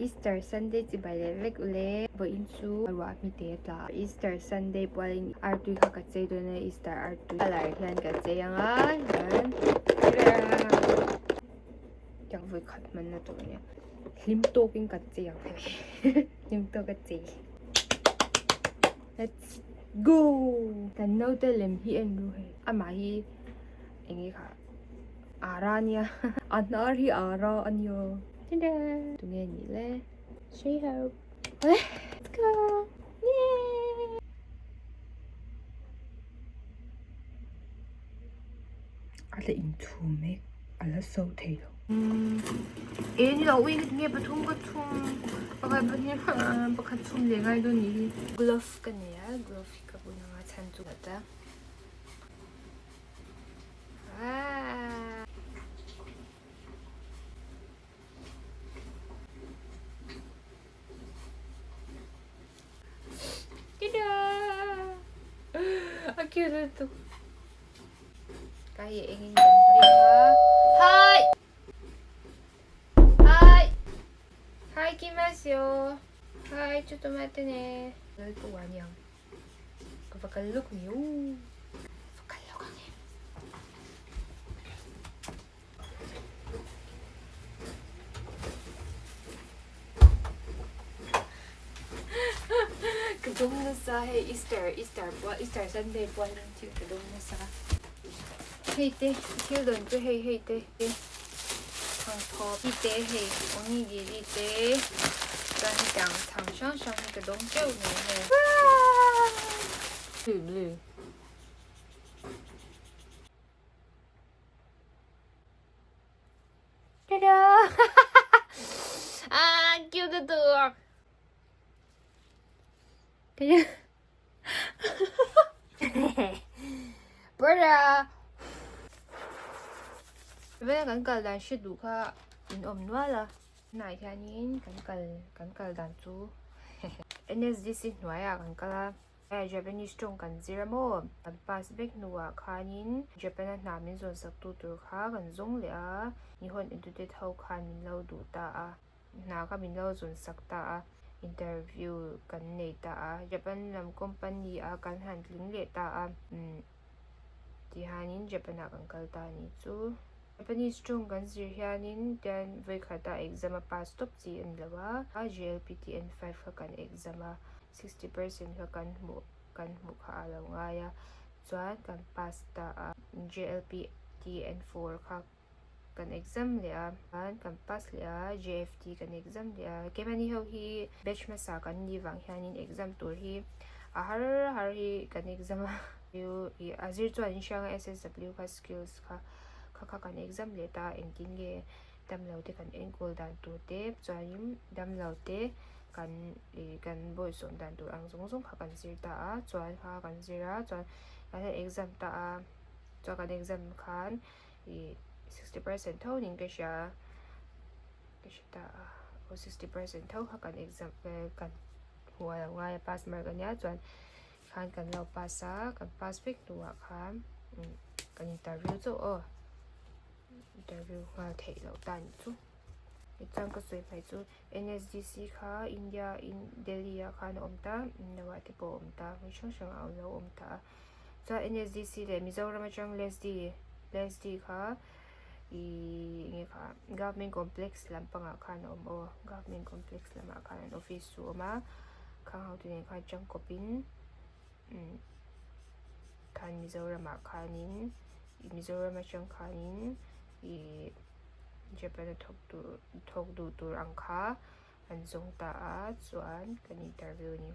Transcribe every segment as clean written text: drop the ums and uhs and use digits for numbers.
Easter Sunday chibai leh vek ule. Vawiin chu ruah hmite a tla a. Easter Sunday pualin artui kha ka chei dawn a, Easter artui colour hian ka chei ang a, chuan tiang vawi khat hmanna tur a nia. Hlim tawkin ka chei ang hei, hlim tawka chei. Let's go! Kan naute lem hi en ru hei, amah hi eng nge kha? Ara a nia, a hnar hi ara a nia. Tada! Tunge nih le? She hope. Let's go! Yay! A la inchhum mek, a la so thei lo. E ni lo ui nge pathum ka chhum pakhat pahnih pakhat chhum leh ngai dawn nih hi. Glove ka nei a, glove hi ka bun anga chhan chu ta. A cute lutuk. Ka hi engin kan ring a. Hi! Hi! Hi kimasu yo. Hi, chotto matte ne. Lalpu aniang. Ka va kal lawk ni u. Va kal lawk ang e. Ka dawng nasa hei Easter Easter pual Easter Sunday pual in thil ka dawng nasa. Hei te thil dawn chu hei hei te thangthaw hi te hei onigiri te chuan hetiang chhang hrang hrang hi ka dawng teuh mai hei. Blue blue. Tada! Ah, cute lutuk. Tada! Brother! Vela kan kal dan hre duh kha in awm nual a. Tunah hianin kan kal kan kal dan chu NSDC hnuaiah kan kal a. Japanese tawng kan zir a maw? Kan pass vek hnuah khanin Japan-a hna min zawn sak tu tur kha kan zawng leh a. Nihon Edutet ho khan min lo duh ta a. Hna kha min lo zawn sak ta a, interview kan nei ta a, Japan lam company a kan han tling leh ta a, umm tihianin Japan ah kan kal ta a nih chu. Japanese tawng kan zir hianin tian vawikhat a exam a pass tawp chi a ni lo a, JLPT N5 kha kan exam a, 60% kha kan hmuh kan hmuh kha a lo ngai a, chuan kan pass ta a, JLPT N4 kha kan exam leh a chuan kan pass leh a JFT kan exam leh a keimahni ho hi batch hmasa kan nih vang hianin exam tur hi a har har hi kan exam a ih a zir chuan in hrang a SSW kha skills kha kha kha kan exam leh ta engtin nge damlo te kan enkawl dan tur te chuanin damlo te kan ih kan bawihsawm dan tur ang zawng zawng kha kan zir ta a chuan kha kan zir a chuan kan han exam ta a chuan kan exam khan. Ih 60% tho niin ka hria ka hre ta a aw 60% tho kha kan exam kan hmuh a lo ngai a pass mark ania chuan khan kan lo pass a kan pass vek hnuah khan kan interview chauh aw interview nghal theih loh ta anih chu tichuan ka sawi hmai chu N_S_D_C kha India in Delhi ah khan a awm ta lo ah te pawh a awm ta hmun hrang hrang ah a lo awm ta a. Chuan NSDC leh Mizoram atang LSD LSD kha ih enge kha government complex lampangah khan a awm aw government complex lamah khan an office chu a awm a khang ho te nen khan tangkawpin umm khan Mizoramah khanin Mizoram atang khanin ih Japan a thawk tur thawk duh tur ang kha an zawng ta a chuan kan interview a ni.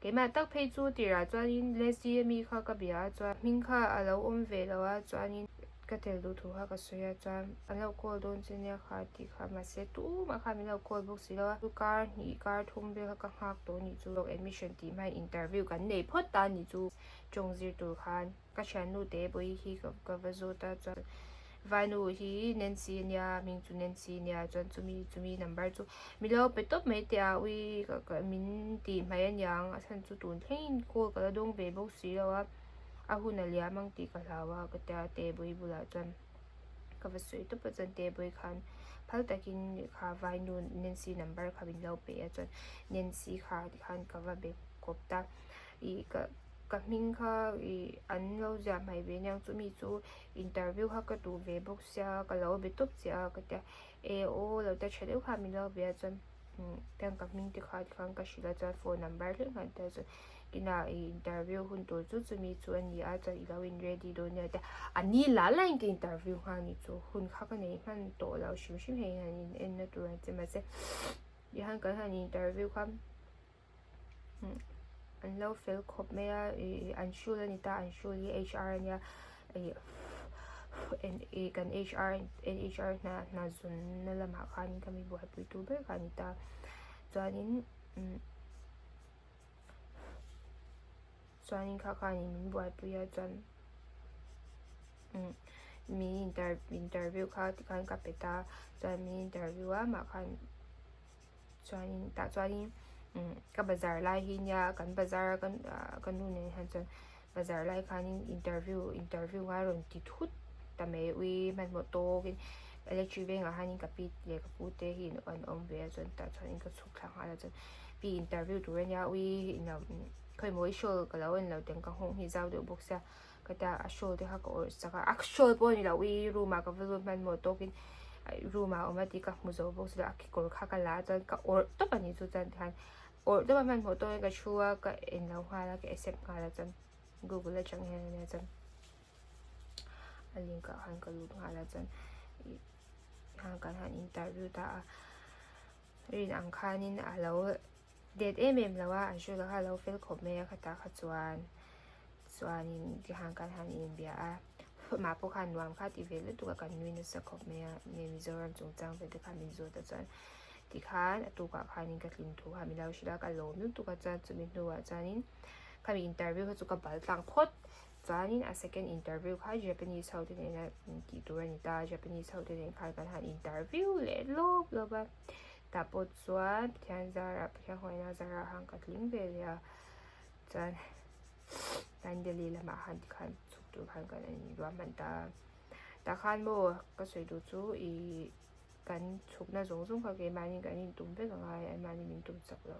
Keimah tak phei chu tirah chuanin Leslie ami kha ka bia a chuan hming kha a lo awm ve lo a chuanin ka tel duh thu kha ka sawi a chuan an lo call dawn che nia kha tih kha mahse tumah khan min lo call bawk si lo a kar hnih kar thum vel kha ka nghak tawh a nih chu admission tih hmain interview kan nei phawt ta a nih chu tawng zir tur khan. Ka thiannu te bawi hi ka va zawt a chuan vainu hi Nancy ania hming chu Nancy ania chuan chumi chumi number chu mi lo pe tawp mai teh a ui ka ka min tih hmai aniang a chhan chu tun thlengin call ka la dawng ve bawk si lo a a hun a liam ang tih ka hlau a ka tia te bawi bulah chuan ka va sawi tawp a chuan te bawi khan. Phal takin kha vainu Nancy number kha min lo pe a chuan Nancy kha tikhan ka va be kawp ta ih ka ka hming kha ih an lo ziah hmai ve aniang chu mi chu interview kha ka duh ve bawk sia ka lo be tawp che a ka tia e aw lo ta tha deuh kha min lo be a chuan tiang ka hming te kha tikhan ka hrilh a chuan phone number thleng khan tia chuan Ina i interview hun tur chu chumi chu a ni a, chuan i lo in ready dawn nia te a ni la la in ka interview nghal ni chu hun kha ka nei hman tawh lo hrim hrim hei han in en na tur ang che mahse tihian kan han interview kha an lo fel khawp mai a ih an hrul a ni ta an hrul hi HR a nia ih ih kan HR HR hna hna zun na lamah khan ka mi buaipui tu ber kha a ni ta chuanin umm. Chuanin kha khanin min buaipui a chuan min interview kha tikhan ka pe ta chuan min interview a mah khan chuanin tah chuanin ka bazar lai hi nia kan bazar a ka nu nen hian chuan bazar lai khanin interview interview ngai rawn ti thut ta mai ui hmanhmawh tawkin electric vengah hianin ka pi leh ka pu te hi an awm ve a chuan tah chuanin ka chhuk thla nghal a chuan. Pi interview tur ania ui khawimaw i shawl ka lo en lo teng ka nghawng hi zau deuh bawk sia ka tia a shawl te kha ka awrh sak a a shawl pawh a ni lo ui room ah ka va zawt hman maw tawkin room ah a awm a tih ka hmu zo bawk silo a kekawr kha ka la a chuan ka awrh tawp a ni chu chuan tikhan awrh tawp a hmanhmawh tawkin ka thu a ka en lo nghal a ka accept nghal a chuan google atang hian ania chuan a link ah khan ka lut nghal a chuan ih kan han interview ta a. Rin ang khanin a lo det em em lo a, an hrilh kha a lo fel khawp mai a khatah kha chuan chuanin tikhan kan han inbia a, mah pawh khan nuam kha ti ve lutuk a kan nui nasa khawp mai a, nge Mizoram chungchang ve te kha min zawt a chuan tikhan a tukah khanin ka hlim thu kha min lo hrilh a, ka lawm lutuk a chuan chumi hnuah chuanin khami interview kha chu ka bal tlang phawt. Chuanin a second interview kha Japanese ho te nena tih tur a ni ta, Japanese ho te nen khan kan han interview leh lawp lawp a, tah pawh chuan Pathian zarah Pathian huaina zarah khan ka tling ve leh a, chuan tlai Delhi lamah khan tikhan chhuk tur khan kan inruahman ta a, tah khan maw ka sawi duh chu ih kan chhukna zawng zawng kha keimahni kan intum vek angai anmahni min tum chak lo.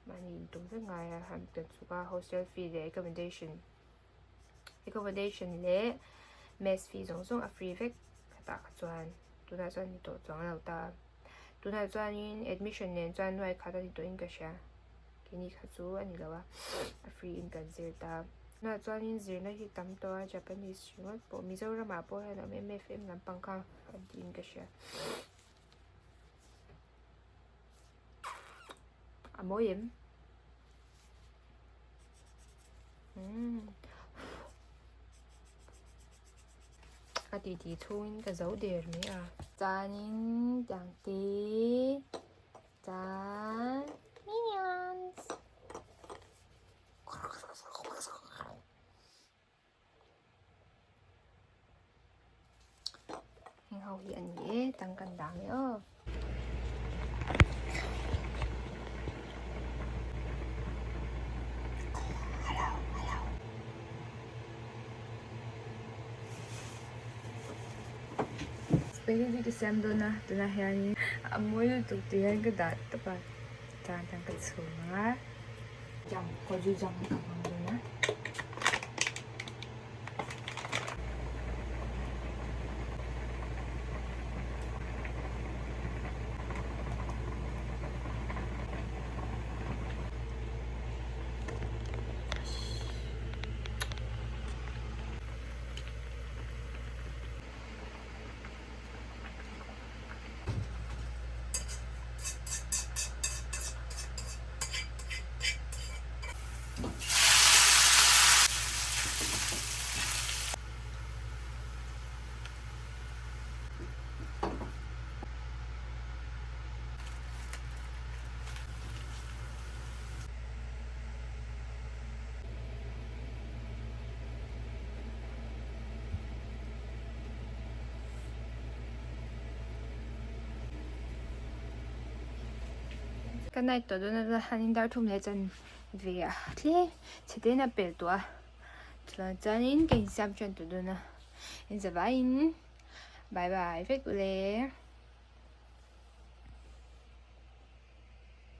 Mahni in tum vek ngai a han kan chhuk a hostel fee leh accommodation accommodation leh mess fee zawng zawng a free vek khatah kha chuan tunah chuan ni tawh chuang lo ta tunah chuanin admission nen chuan nuai khat a ni tawhin ka hria keini kha chu a ni lo a a free in kan zir ta tunah chuanin zirna hi tam tawh a Japanese ringawt pawh Mizoramah pawh hian a awm M_F_M lampang kha an tiin ka hria. A mawi em? Umm. Ka titi chhungin ka zo der mai a. Chuanin tiang te chuan minions. Heng ho hi a ni e tang kan dang e aw. Spaghetti ka siam dawn a tunah hianin a mawi lutuk tih hian ka dah tawp a tan tan ka chhum ang a. Jang gochujang ka hmang dawn a. Ka night tawh dawn a han in dar thum leh chuan ve a tle chhe te in a pel tawh a chuan chuanin ka insiam tan tawh dawn a in zavaiin bye bye vek ule.